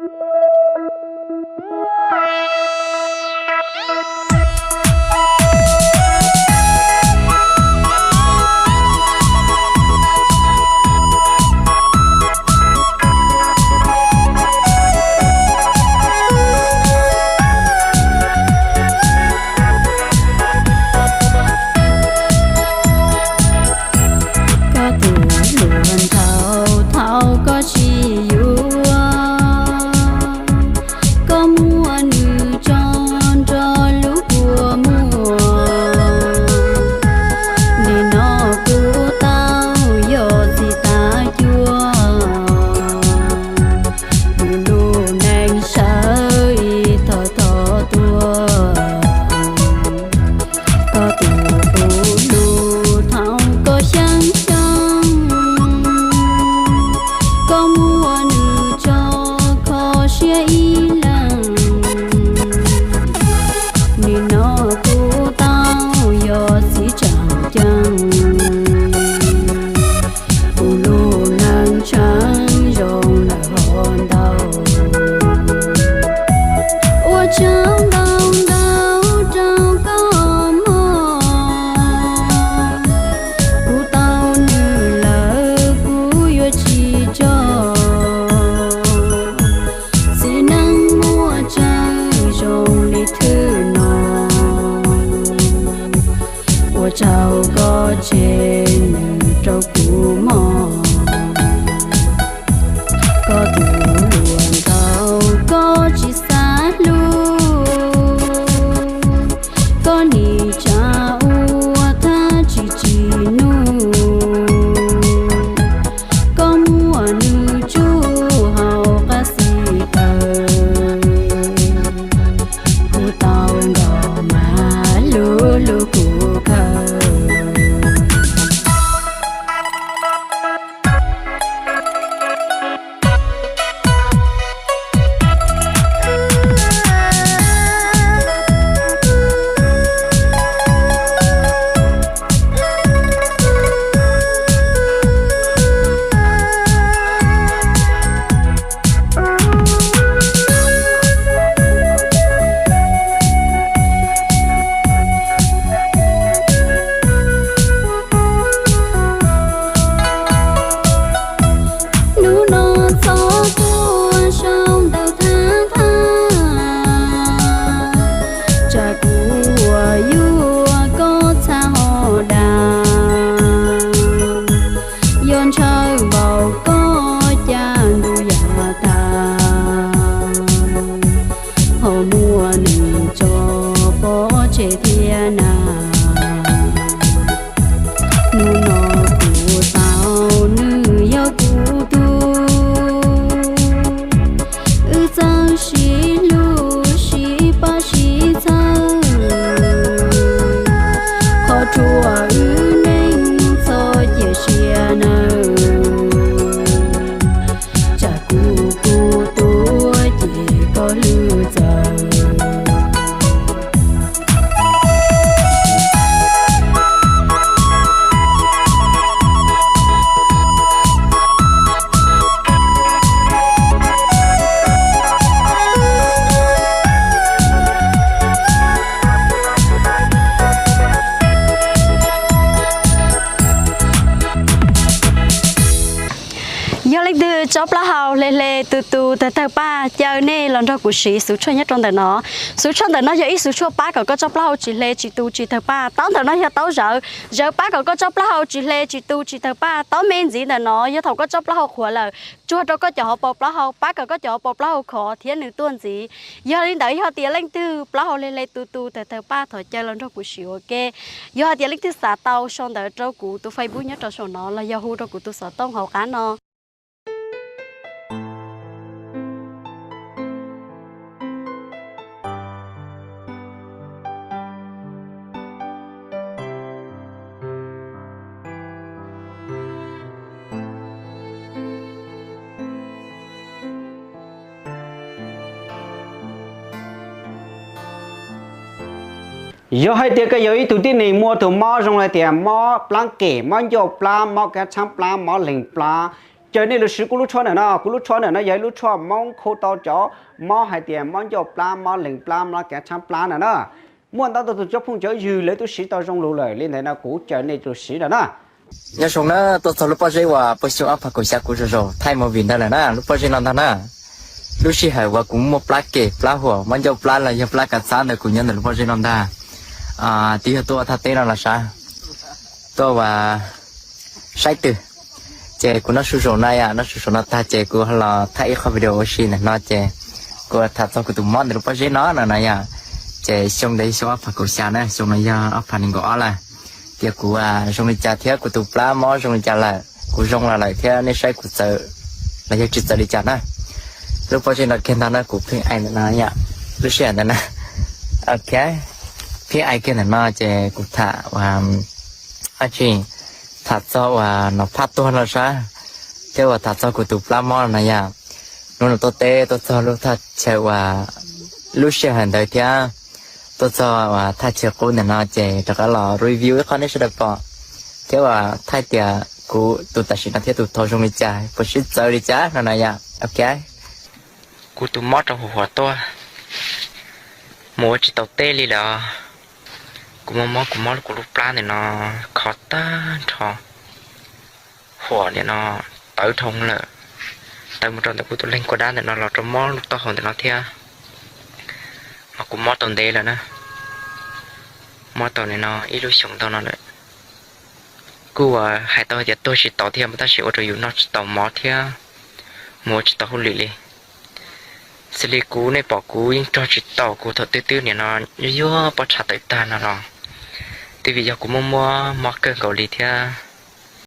Koj tus hluas nraug thaum koj tsis yuav, koj muab nws tso nrog lub kua muag. Nim no kuv tau yog txiv tav cuab, kuv lub neej sawv ib thog thog tuaj. Koj tus qub lug thaum koj xyeeb xyeeb, koj muab nws tso kho siab ib leeg. Nim no kuv tau yog txiv tseem ceeb, kuv lub neej tseem zoo lawm hov ntau. Ua tsaug ntau ntau rau koj mog, kuv tau nws lawm kuv yuav tsis tso. Txiv neej muaj tseeb zoo li thwj no, ua tsaug koj tseg nws rau kuv mog. Koj tus hluas nraug koj tsis xav hlub, koj nim tsa ua thab tsis tsim nuj. Koj muab nws tsuj hauv qab xis taw, kuv tau nrog mas hlub hlub kuv kawg. Hnub no txog kuv sau ntawv thab thab, tsam kuv uas yuav koj txhab ho dag, yog ntshaw npaum koj cas ntuj yam tag, ho muab nws tso pov tseg thiab na. Hnub no kuv tau nws yog kuv tug, wb txawj sib hlub sib pab sib txhawb, qhov tsuas wb neej txhob cia siab nawb. Tsam kuv kuv tuag ces koj hlwb txawv. Yog leej twg tsob plaub hau hle hle tu tu tawg tawg paj, caw nej los nrog kuv siv xuv tshuaj nyob rau ntawm no. Xuv tshuaj ntawm no yog ib xuv tshuaj pab kom koj tsob plaub hau tsis hle tsis tu tsis tawg paj. Taub ntawm no yog taub zawv, zawv pab kom koj tsob plaub hau tsis hle tsis tu tsis tawg paj. Taub me ntxiv ntawm no yog thaum koj tsob plaub hau qhuav lawm, tsuag rau koj cov hauv paus plaub hau, pab kom koj cov hauv paus plaub hau khov thiab nws tuaj ntxiv. Yog li ntawd, yog tias leej twg plaub hau hle hle tu tu tawg tawg paj, thov caw los nrog kuv siv ua ke. Yog hais tias leej twg xav tau, sau ntawv rau kuv tus Facebook nyob rau saum no los yog hu rau kuv tus xov tooj hauv qab no. Yog hais tias koj yog ib tug tib neeg muaj tus mob zoo li tias mob plab kem, mob ncauj plab, mob kab tshaab plab, mob leeg plab, Caw nej los siv kuv lub tshuaj ntawm no, kuv lub tshuaj ntawm no yog ib lub tshuaj Hmoob kho tau cov mob hais tias mob ncauj plab, mob lees plab, mob kav tshaab plab no na. Muaj ntau tus cov phooj cov ywg lawv twb siv tau zoo lug lawm, li ntawd no kuv caw nej los siv no na. Nyob zoo na, tuaj txog lub pob zeb uas puag xyoo ob phav kaum xya kuv zaum zaum thaij movie ntawd lawm na, lub pob zeb no ntag na. Lub sij hawm uas kuv muaj plab kem plab huam mob ncauj plab los yog plab kav txhab ntawd kuv nyob ntawm lub pob zeb no ntag. Twb yog tuaj ua thaj teb no los sav, tuaj ua saib twg. Ces kuv noj su zaum na yom, noj su zaum no tag ces kuv los thaij ib qho video ua si ntawm no ces kuv tham txog kuv tus mob ntawm lub pob zeb no no na yom. Ces xyoo ntawd xyoo ob phav kaum xya na, xyoo no yog ob phav nees nkaum ob lawm. Tias kuv zoo li cas thiab kuv tus plab mob zoo li cas lawm, kuv zoo los lawm thiab nej saib kuv txawv los yog tsis txawv li cas na. Lub pob zeb no kiag ntag na, kuv pheej aim ntawm no yom, lub sij hawm ntawd na. Ok, pheej aim kiag ntawm no ces kuv tham ua dab tsi, tham txog uas nov phaj tuag no sab, thiab uas tham txog kuv tus plab mob no yom. Hnub no tuaj teb tuaj txog lub thaj chaw uas lub sij hawm ntawd thiab tuaj txog uas thaj chaw qub ntawm no ces rov qab los review ib qho nej sawv daws pom, thiab uas thaij tias kuv tus tam sim no thiab tus thaud zoo li cas, puas sib txawv li cas no na yom. Ok, kuv tus mob rau huv huam tuaj, mus ua tsis tau teb li lawm. Kuv mob mob, kuv mob kuv lub plab ntawm no khov tag nrho, huam ntawm no tawv dhau lawm, tawv mus rau ntawm kuv tus leeg kuj dab ntawm no los rau mob lub taub hau ntawm no thiab. Mas kuv mob tau ntev lawm na, mob tau nim no ib lub xyoos ntau no lawm. Kuj uas hais tau hais tias tuag tsis tau thiab mas tab sis ua rau yus noj tsis tau mov thiab mus ua tsis tau hauj lwm li. Xws li kuv, nej pom kuv yeej rog tsis tau, kuv thaum twb twb nim no yuag yuag pob txha tawm tag no los twb vim yog kuv muaj muaj mob kawg nkaus li thiab.